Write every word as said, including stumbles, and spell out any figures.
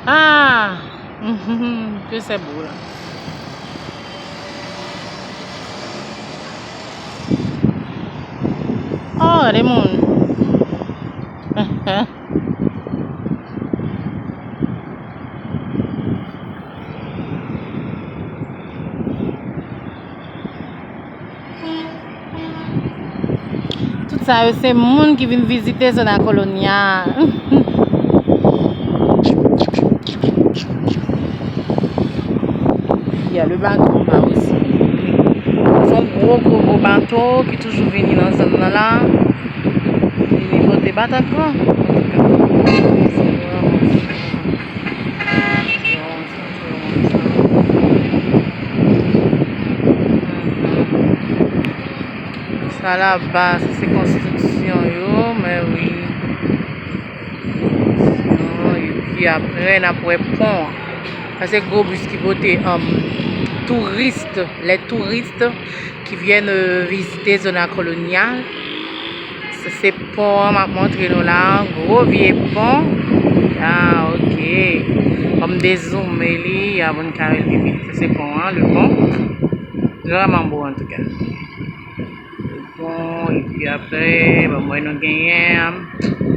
Ah! Que c'est beau là. Oh, des moun. Tout sa yo se moun ki vin vizite zòn a Kolonya. Il y a le bateau là aussi. Se yon gwo gwo gwo bato ki toujou vini nan zòn nan la. Vini pote Bataclan. Sa laba, sa se konstriksyon yo, men wi. Epi apre, n ap wè pon an. Sa se gwo bis ki pote, um, touris, les touristes qui viennent, euh, visiter zone coloniale. Se, se pon an m ap montre nou la, gwo vye pon. Ah, ok. Ban m dezoome li, a, pou n ka wè l pi byen. Se, se pon an, le pon. Vrèman bo, antouka. Le pon, epi apre, ban m wè nou genyen.